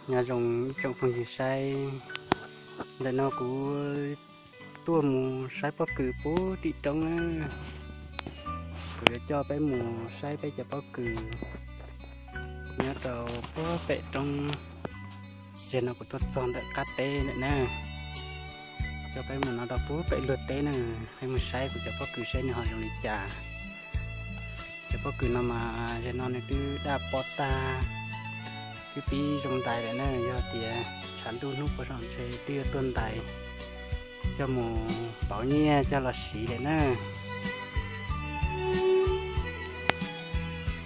Nyob zoo ib tsoom phooj ywg saib, ntawm no kuv tuaj mus saib pob kws puag tim roob na. Kuv yuav coj peb mus saib peb cov pob kws nyob rau puag pem roob. Zaum no kuv tuaj txog ntawm qab teb lawm na. Coj peb mus no rau puag pem luag teb na, peb mus saib kuv cov pob kws seb nws ho zoo li cas. Cov pob kws no mas zaum no nws twb daj pob tag, twb pib zoo ntais lawm na, yog tias tshav ntuj hnub puag saum ntshe twb yuav tuaj ntais coj mus pauv nyiaj coj los siv lawm na.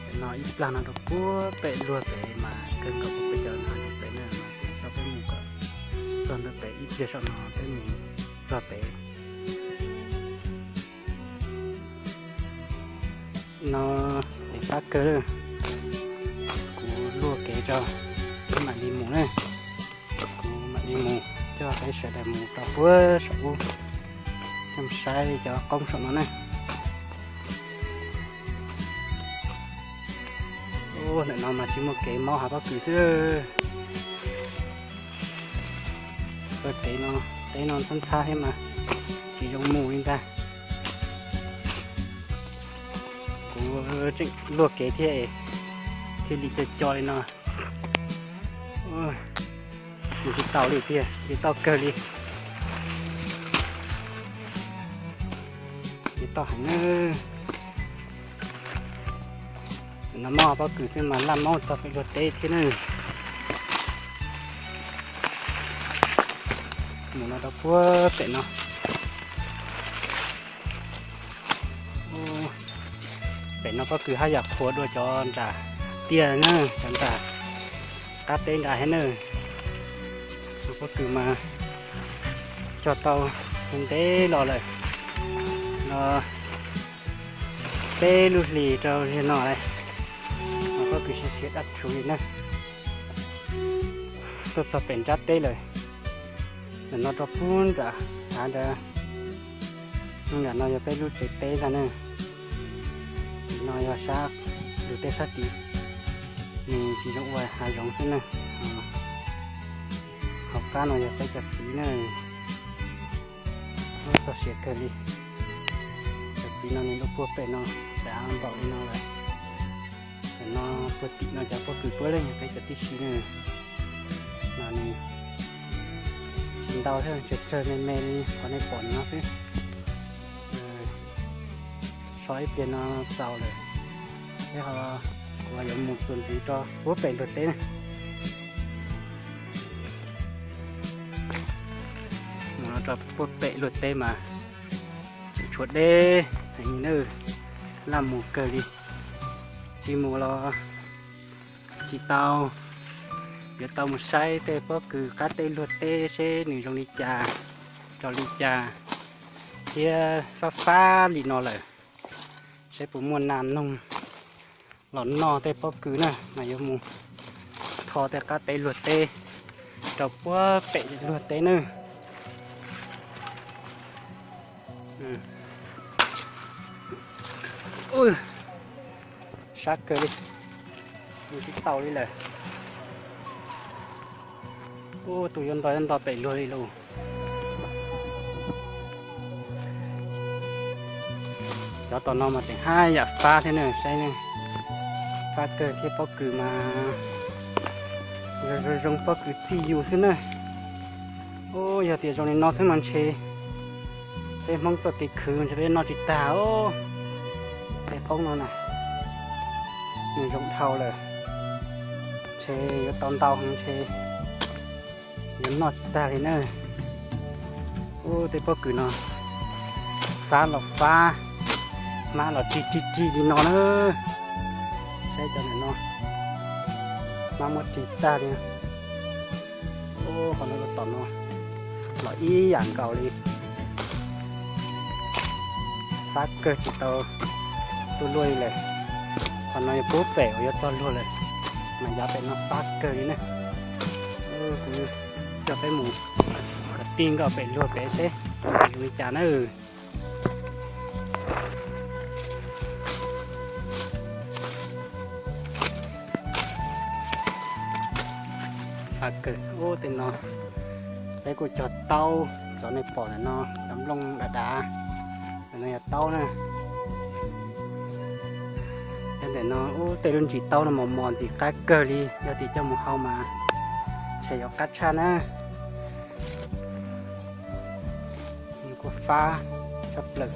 Zaum no ib plag no rau puag pem luag pem mas kawg nkaus puag pem cov no rau pem na, mas kuv coj peb mus kom txog ntawm pem ib pliag saum no peb mus txog pem. No es fab kawg, kuv luaj kev tso, mam li mus na. Kuv mam li mus coj peb sawv daws mus rau puag saum ub, coj saib cov qoob saum no na. Ub, ntawm no mas tsis muaj kev mob hav pob kws xwb. Txoj kev no, teb no ntxhab ntxhab thiab mas tsis zoo mus li ntag. Kuv tseem luaj kev thiab, thiaj li co co li no. Mus tsis tau li tiag, tsis tau kawg li. Tsis tau heev na. No mob pob kws xwb mas laj mob txog pem luag teb thiab na. Mus no rau puag pem no. Pem no pob kws haj yam qhuav dua cov nram tiaj na, cov nram qab teb nrad thiab na. Pob kws mas cog tau ntev los lawm, no peb lub hlis rau zaum no lawm. Pob kws siav siav dab tshua li na. Tuaj txog pem nrab teb lawm. Ntawm no rau puag nram hav ntawd, nram no yog peb lub tsev teb ntag na. No yog sab, lub teb sab tid, nws tsis zoo ua hav zoov xwb na. Hauv qab no yog peb cov txiv na. Ub, txog siav kawg li. Cov txiv no nws lub puag pem no, pem npaum li no lawm. Cov no puag tim no cov pob kws puab leej peb cov tib si na, mas nws tsis ntau thiab, tsawg tsawg me me li qhov nej pom no xwb. So ib pliag no txaus lawm, peb ho, kuv ho yuav mus txuas ntxiv rau puag pem luag teb na. Mus no rau puag pem luag teb mas tseem tshuav deb heev na, laj mus kawg li. Tsis mus los tsis tau, yuav tau mus saib tej pob kws qab teb luag teb seb nws zoo li cas, rau li cas, thiab fab fab li no lawm, seb puas muaj nas noog los noj tej pob kws na, mas yuav mus tho tej qab teb luag teb rau puag pem luag teb na. Sab kawg li, mus tsis tau li lawm. Ub, tus yuav nto yuav nto pem luag li lauj. Cov tom no mas tseem haj yam fab thiab na, saib ne, fab kawg thiab, pob kws mas zoo zoo zoo, pob kws txij yus xwb na. Ub, yog tias zoo li no xwb mas ntshe peb Hmoob txoj kev khwv ntshe peb noj tsis tag os. Tej qoob no na, nws zoo dhau lawm, ntshe yuav tau ntau heev ntshe yuav noj tsis tag li na. Ub, tej pob kws no fab los fab, hmab los rig rig rig li no na. Saib cov ntawm no, hmab muab rig tag li. Ub, qhov no los tom no los ib yam nkaus li. Fab kawg tsis tau tuaj luaj li lawm. Qhov no yog puag pem uas yuav txog luag lawm, mas yav pem no fab kawg li na. Kuv coj peb mus kom ti nkaus pem luag pem seb zoo li cas na. Qab kawg ub tej no, peb kuj cog taub, cov nej pom ntawm no cov nplooj dav dav, ntawm no yog taub na. Nyob ntawm no ub tej lub ntsis taub no mos mos ntxim qab kawg li, yog tias coj mus hau mas ntshe yuav qab tshaj na. Nws kuj fab tshaj plaws.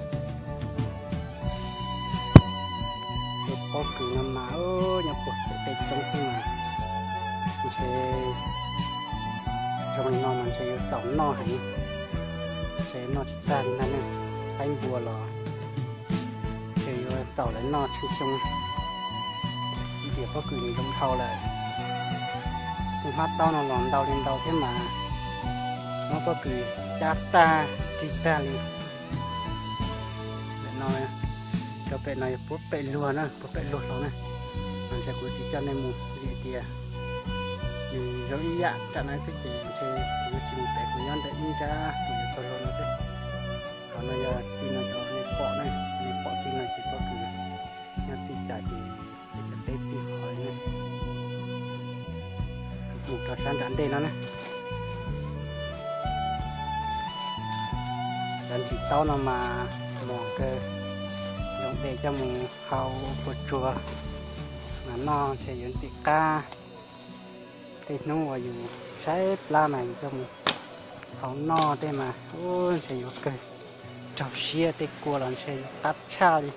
Tej pob kws no mas nyob puag saum tej roob xwb mas ntshe zoo li no mas ntshe yuav txaus noj heev, ntshe noj tsis tag li ntag ne. Qaib npua los ntshe yuav txaus lawv noj tsheej xyoo. Vim tias pob kws nws zoo dhau lawm. Tej hmab taub no los ntau li ntau thiab mas muab pob kws cab tag rig tag li. Pem no, rau pem no yog puab pem luag na, puab pem luag hlo na. Mas ntshe kuv tsis coj nej mus vim tias nws zoo ib yam nram no xwb ces ntshe kuv yuav tsis mus pem, kuv nyob ntawm ib nrab uas yuav txog luag no xwb. Qhov no yog txij no cov nej pom na, nej pom txij no ces pob kws nyob txij cas ces peb cov teb txij qhov na. Mus rau sab nram ntej no na. Cov ntsis taub no mas mos kawg, zoo de coj mus hau ua puas tsuag mas noj ntshe yuav ntxim qab. Tej hnub uas yus tshaib plab mas yus coj mus hau noj tej mas ub ntshe yuav kawg raug siab, tej kua los ntshe yuav qab tshaj li.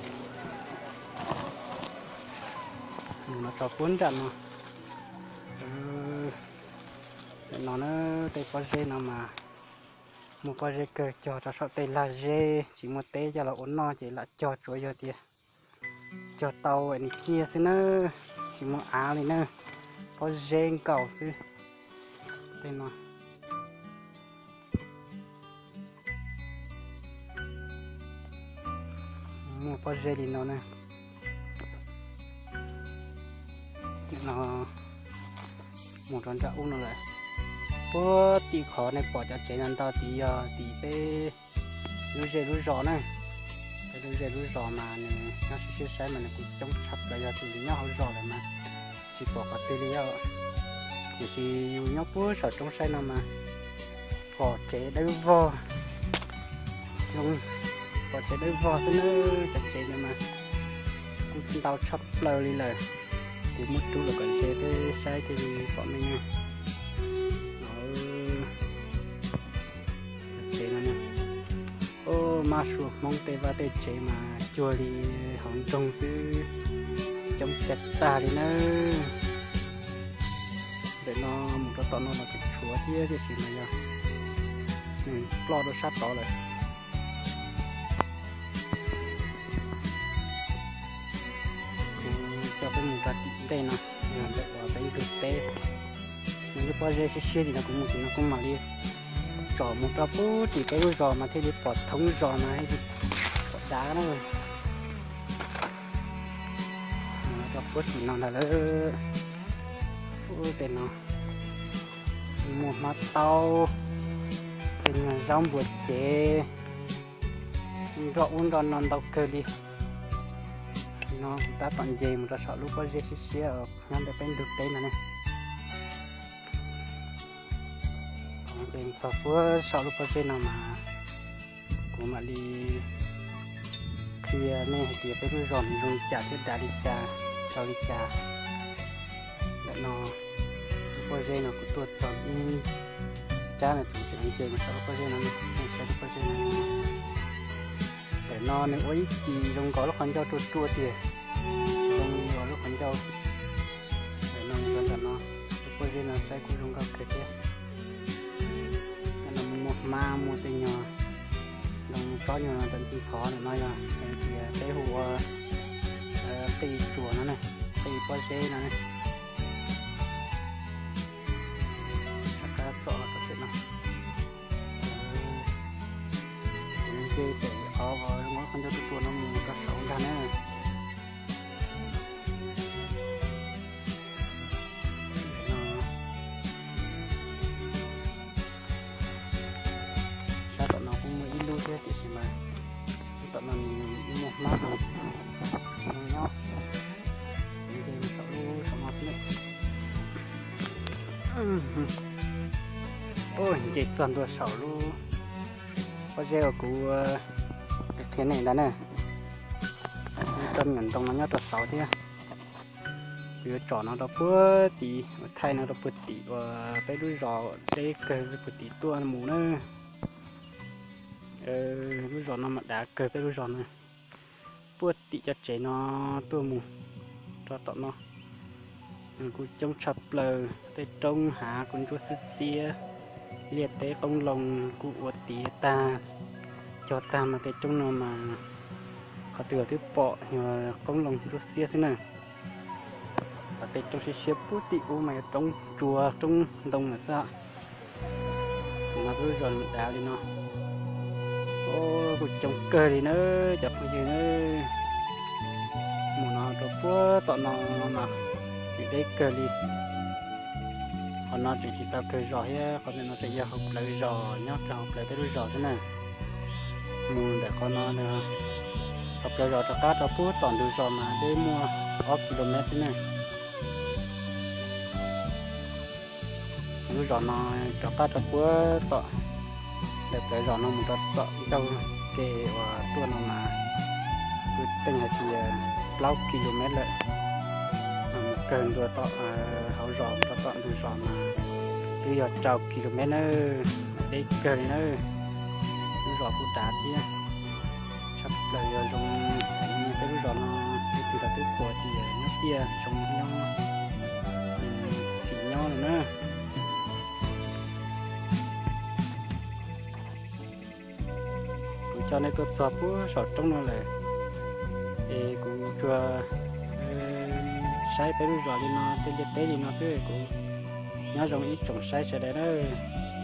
Mus no tso puab nram no. Ntawm no na, tej pob zeb no mas muaj pob zeb kawg cog rau saum tej lag zeb, tsis muaj teb coj los ua noj ces lam cog tsuav yog tias cog tau nws ciaj xwb na, tsis muaj av li na, pob zeb nkaus xwb. Tej no muaj pob zeb li no na. No mus rau nram ub no lawm. Puag tim qhov nej pom cov tsev no ntau tid yog tim peb lub zej lub zos na. Peb lub zej lub zos mas nws nyob siab siab saib mas nws kuj coob tshaj plaws, yog tias nyob hauv zos lawm mas tsis pom qhov twg li os. Tiam sis yus nyob puag saum roob saib no mas pom tsev dawb vog, pom tsev dawb vog xwb na. Cov tsev no mas kuj ntau tshaj plaws li lawm. Kuv muab rub los kom ze peb saib thiaj li pom meej na. Cov tsev no, o, mab sua Hmoob tej vaj tej tsev mas cuag li hauv nroog xwb, coob tag tag li nawb. Ntawm no mus rau tom no los tseem tshuav thiab, tiam sis mas yog nws ploj rau sab tod lawm. Kuv coj peb mus rau tim ntej no, yog ntawm uas peb ntug teb. Nws lub pob zeb siab siab tim no, kuv mus tim no kuj mam li tsom mus rau puag tim peb lub zos mas thiaj li pom thoob zos mas thiaj li pom dav na. Rau puag tim no ntag lawm. Ub, tej no muaj hmab taub, tej nyuag zaub npua cev, nroj ub nroj no ntau kawg li. No tab tom nce mus rau saum lub pob zeb siab siab nyob ntawm peb ntug teb no ne. Nce txog puag saum lub pob zeb no mas kuv mam li qhia nej hais tias peb lub zos nws zoo li cas thiab dav li cas, rau li cas. Ntawm no lub pob zeb no kuv tuaj txog ib rab no, kuv tseem nce mus saum lub pob zeb no, nej saib lub pob zeb no. Ntawm no nws ua ib kis zoo nkaus lub qhov ncauj ruaj ruaj tiag, zoo li uas lub qhov ncauj. Ntawm no mus rau ntawm no, lub pob zeb no saib kuj zoo nkauj kawg thiab. Ntawm no muaj hmab, muaj tej nyuag ntoo tsob nyuag ntxhov ntxhov ntawm no yog tias peb hu ua qij tsuas no ne, qij pob zeb no ne. Rov qab tsom los rau pem no. Kuv nce pem qhov zoo nkauj lub qhov ncauj ruaj ruaj no mus rau saud ntag na. Sab tom no kuj muaj ib lub thiab tiam sis mas lub tom no nws muaj hmab heev, nyob nce mus saum lub saum no xwb. Nce txog ntua saum lub pob zeb uas kuv qhia nej ntawd na. Tsob me nyuam ntoo no nyob rau saud thiab. Kuv yuav tsom no rau puag tim, ua thaij no rau puag tim uas peb lub zos deb kawg puag tim tuaj mus na. Lub zos no mas dav kawg peb lub zos na. Puag tim cov tsev no tuaj mus rau tom no kuj coob tshaj plaws, tej roob hav kuj ntsuab xiab xiab, liaj teb qoob loo kuj ua tiav tag, cog tag mas tej roob no mas qhov twg los twb pom yog qoob loo ntsuab xiab xwb na. Ho tej roob siab siab puag tim ub mas yog roob tsua roob ntoo lawm xwb. No peb lub zos dav li no, kuj coob kawg li na cov phooj ywg na. Mus no rau puag tom no mas tsis deb kawg li. Qhov no tseem tsis tau kawg zos thiab, qhov ntawm no tseem yog hauv plawv zos nyob rau hauv plawv peb lub zos xwb na. Mus ntawm qhov no, hauv plawv zos rov qab rau puag tom ntug zos mas deb muaj ob kilomev xwb na. Lub zos no rov qab rau puag tom ntawm plawv zos no mus rau tom ncauj ke uas tuaj no mas kuj teej hais tias plaub kilomev lawm. Mus kawg ntua tom hauv zos mus rau tom ntug zos mas twb yog rau kilomev na, deb kawg li na. Lub zos kuj dav thiab, tshaj plaws yog zoo heev peb lub zos no, ib tug los twb pom tias nyob tiaj zoo nyob, xis nyob no na. Kuv coj nej tuaj txog puag saum roob no lawm, es kuv tsuas saib peb lub zos li no, tej liaj teb li no xwb, kuv nyob zoo ib tsoom saib sawv daws nawb.